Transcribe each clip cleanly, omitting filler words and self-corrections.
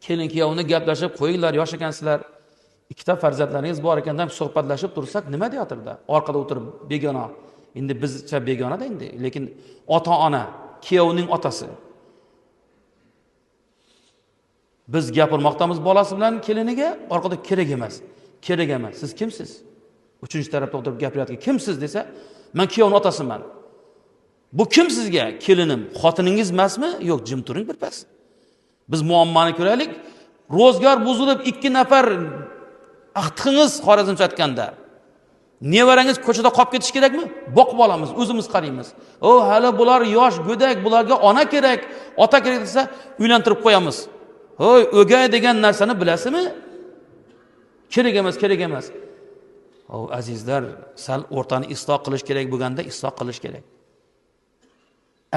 Kelin kuyovni gaplashib qo'yinglar, yosh ekansizlar. Ikkita farzandlaringiz bor ekan deb suhbatlashib tursak, nima deyotirda? Orqada o'tirib begona. Endi bizcha begona-da endi, lekin ota-ona, kuyovning otasi. Biz gapirmoqdamiz bolasi bilan keliniga, orqada kerak emas. Kerak emas. Siz kimsiz? Uchinchi tarafda o'tirib gapirayotgan kimsiz desa, men kuyovning otasiman. Bu kim sizga? Kelinim. Xotiningiz emasmi? Yo'q, jim turing bir pas. Biz muammoni ko'raylik. Ro'zgor buzilib 2 nafar axtqingiz Xorazmcha aytganda. Nevarangiz ko'chada qolib ketish kerakmi? Boqib olamiz, o'zimiz qaraymiz. O, hali bular yosh, go'dak, bularga ona kerak, ota kerak desa, uylantirib qo'yamiz. Hoy, o'gay degan narsani bilasizmi? Kerak emas, kerak emas. O, azizlar, sal o'rtani isloh qilish kerak bo'lganda isloh qilish kerak.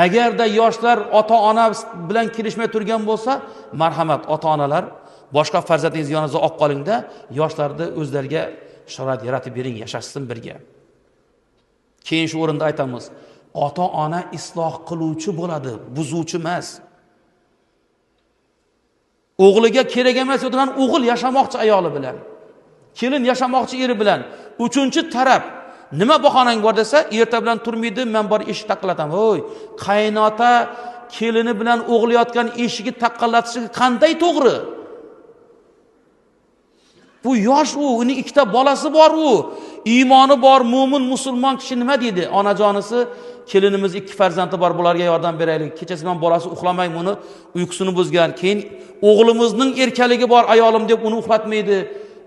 Agarda yoshlar ota-ona bilan kelishmay turgan bo'lsa, marhamat ota-onalar, boshqa farzandingiz yoningizda olib qolingda, yoshlarni o'zlariga sharoit yaratib bering, yashashsin birga. Keyin shu o'rinda aytamiz, ota-ona isloh qiluvchi bo'ladi, buzuvchi emas. O'g'liga kerak emas o'tirgan o'g'il yashamoqchi ayoli bilan, kelin yashamoqchi eri bilan. Uchinchi taraf nima bahonang bor desa, erta bilan turmaydi, men bor eshik taqillataman. Voy, qaynota kelini bilan o'g'li yotgan eshigi taqillatishi qanday to'g'ri? Bu yosh u, uning ikkita bolasi bor u, iymoni bor, mo'min musulmon kishi nima deydi? Onajonisi, kelinimiz 2 farzandi bor, bularga yordam beraylik. Kechasi bilan bolasi uxlamay uni uyqusini buzgan. Keyin o'g'limizning erkaligi bor, ayolim deb uni uxlatmaydi.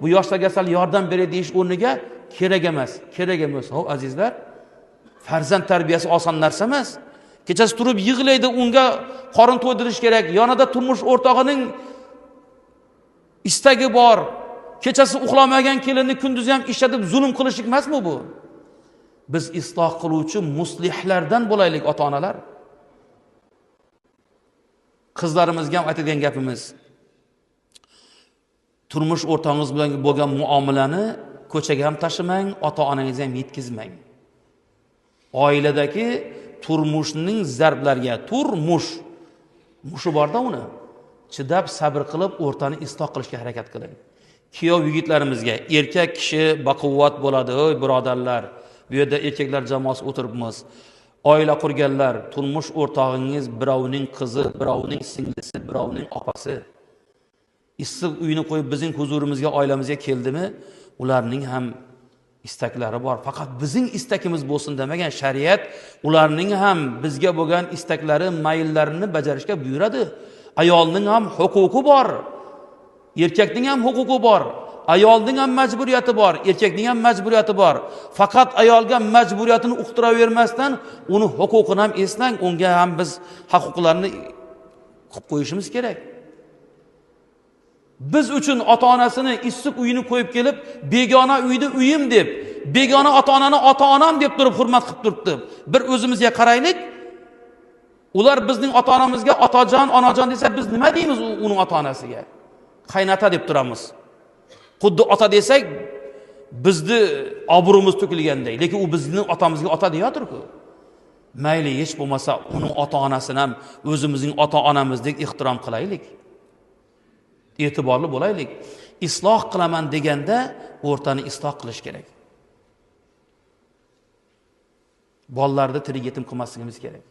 Bu yoshlarga sal yordam beray deyish o'rniga kerak emas, kerak emas. Ho, azizlar, farzand tarbiyasi oson narsa emas. Kechasi turib yig'laydi, unga qorin to'ydirish kerak. Yonida turmush o'rtog'ining istagi bor. Kechasi uxlamagan kelinni kunduzi ham ishlatib zulm qilishlik emasmi bu? Biz isloh qiluvchi muslihlardan bo'laylik ota-onalar. Qizlarimizga ham aytadigan gapimiz, turmush o'rtog'ingiz bilan bo'lgan muomalani ko'chaga ham tashimang, ota-onangizga ham yetkazmang. Oiladagi turmushning zarblariga, turmush mushu borda uni chidab sabr qilib o'rtani isloh qilishga harakat qiling. Kuyov yigitlarimizga, erkak kishi baquvvat bo'ladi, ey birodarlar, bu yerda erkaklar jamoasi o'tiribmiz. Oila qurganlar, turmush o'rtog'ingiz birovning qizi, birovning singlisi, birovning opasi. Issiq uyini qo'yib bizning huzurimizga, oilamizga keldimi, ularning ham istaklari bor. Faqat bizning istakimiz bo'lsin demagan shariat ularning ham bizga bo'lgan istaklari, mayllarini bajarishga buyuradi. Ayolning ham huquqi bor. Erkakning ham huquqi bor, ayolning ham majburiyati bor, erkakning ham majburiyati bor. Faqat ayolga majburiyatini uqtiravermasdan uni huquqini ham eslang, unga ham biz huquqlarini qilib qo'yishimiz kerak. Biz uchun ota-onasini issiq uyini qo'yib kelib, begona uyni uyim deb, begona ota-onani ota-onam deb turib hurmat qilib turibdi. Bir o'zimizga qaraylik. Ular bizning ota-onamizga otajon, onajon desa, biz nima deymiz uning ota-onasiga? Qaynata deb turamiz. Xuddi ota desak, bizni obro'miz to'kilganday, lekin u bizning otamizga ota deyotir-ku. Mayli, hech bo'lmasa uning ota-onasini ham o'zimizning ota-onamizdek ehtirom qilaylik. E'tiborli bo'laylik. Isloh qilaman deganda o'rtani isloh qilish kerak. Bolalarni tirik yetim qilmasligimiz kerak.